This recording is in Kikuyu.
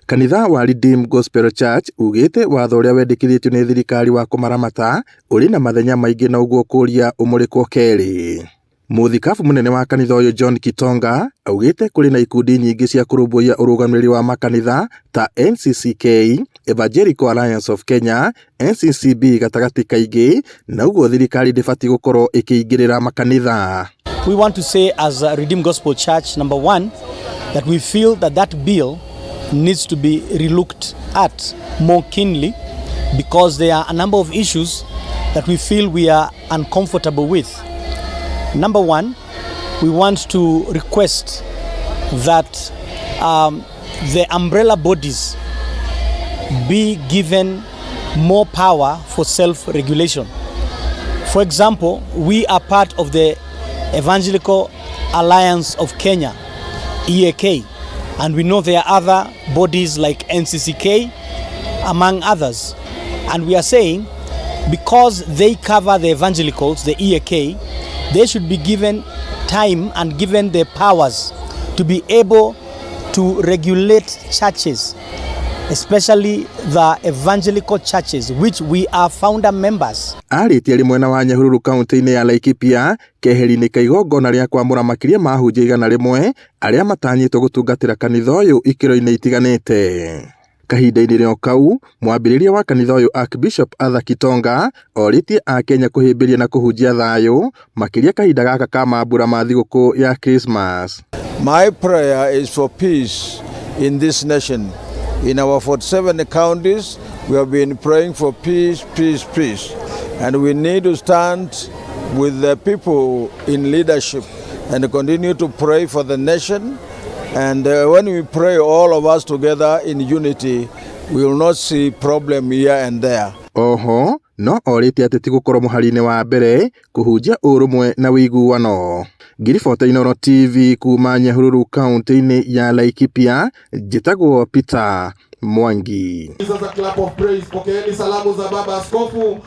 Kanitha wa Redeemed Gospel Church ugĩte watho ũrĩa wendekithĩtio nĩ thirikari wa kũmaramata ũrĩ na mathenya maingĩ na ũguo kũria ũmũrĩkwo kerĩ. Mũthikabu mũnene wa kanitha ũyũ John Kitonga augĩte kũrĩ na ikundi nyingĩ cia kũrũmbũiya ũrũgamĩrĩri wa makanitha ta NCCK, Evangelical Alliance of Kenya, NCCB gatagatĩ kaingĩ na ũguo thirikari ndĩbatiĩ gũkorwo ĩkĩingĩrĩra makanitha. We want to say as a Redeemed Gospel Church, number one, that we feel that that bill needs to be relooked at more keenly because there are a number of issues that we feel we are uncomfortable with. Number one, we want to request that the umbrella bodies be given more power for self regulation. For example, we are part of the Evangelical Alliance of Kenya, EAK, and we know there are other bodies like NCCK, among others. And we are saying because they cover the evangelicals, the EAK, they should be given time and given the powers to be able to regulate churches, especially the evangelical churches, which we are founder members. Arĩtie arĩ mwena wa Nyahururu kaunti-inĩ ya Laikipia keheri-inĩ ka igongona rĩa kwamũra makĩria ma ahunjia 100 arĩa matanyĩtwo gũtungatĩra kanitha ũyũ ikĩro-inĩ itiganĩte. Kahinda-inĩ o kau mwambĩrĩria wa kanitha ũyũ Archbishop Arthur Kitonga orĩtie akenya kũhĩmbĩria na kũhunjia thayũ makĩria kahinda gaka ka mambura ma thigũkũ ya Christmas. My prayer is for peace in this nation. In our 47 counties, we have been praying for peace, peace, peace. And we need to stand with the people in leadership and continue to pray for the nation. And when we pray, all of us together in unity, we will not see problem here and there. Oho no orĩtie ateti gũkorwo mũhari-inĩ wa mbere kũhunjia ũrũmwe na ũiguano. Ngĩribota Inooro TV kuma Nyahururu kaunti-inĩ ya Laikipia, njĩtagwo Peter Mwangi. Sasa clap of praise. Pokeeni salamu za baba askofu.